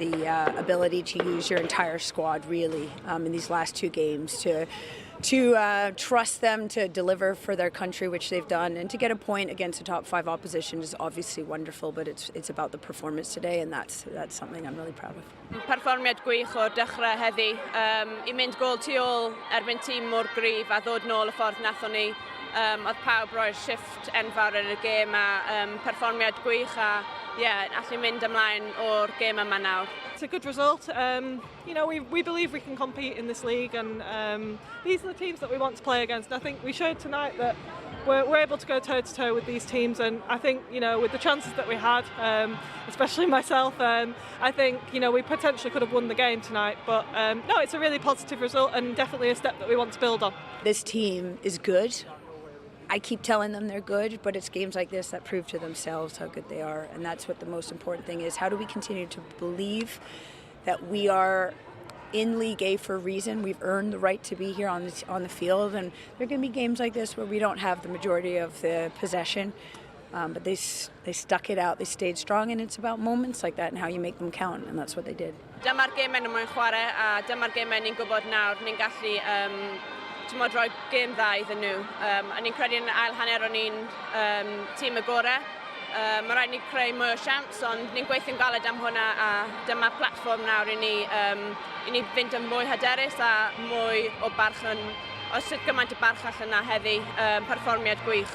The ability to use your entire squad really in these last two games to trust them to deliver for their country, which they've done, and to get a point against a top five opposition is obviously wonderful. But it's about the performance today, and that's something I'm really proud of. Perfformiad gwych o'r dechrau heddi. I mynd gôl tu ôl erbyn tîm mor gryf a ddod nôl y ffordd nathon ni. Oedd pawb roi'r shift enfawr yn y gêm a perfformiad gwych a yeah, allu mynd ymlaen o'r gêm yma nawr. It's a good result. We believe we can compete in this league, and these are the teams that we want to play against. And I think we showed tonight that we're able to go toe to toe with these teams, and I think with the chances that we had, especially myself, I think we potentially could have won the game tonight. But no, it's a really positive result and definitely a step that we want to build on. This team is good. I keep telling them they're good, but it's games like this that prove to themselves how good they are. And that's what the most important thing is. How do we continue to believe that we are in League A for a reason? We've earned the right to be here on the field, and there are going to be games like this where we don't have the majority of the possession. But they stuck it out, they stayed strong, and it's about moments like that and how you make them count, and that's what they did. Dyma'r gemau nhw'n moyn chwarae a dyma'r gemau ni'n gwybod nawr ni'n gallu mod rhoi gêm dda iddyn nhw. A ni'n credu yn ail hanner o'n ni'n tîm y gorau. Mae rhaid ni creu mwy o siawns, ond ni'n gweithio'n galed am hwnna a dyma platfform nawr i ni fynd yn mwy hyderus a mwy o barch yn, os sut gymaint o barch allan na heddi, perfformiad gwych.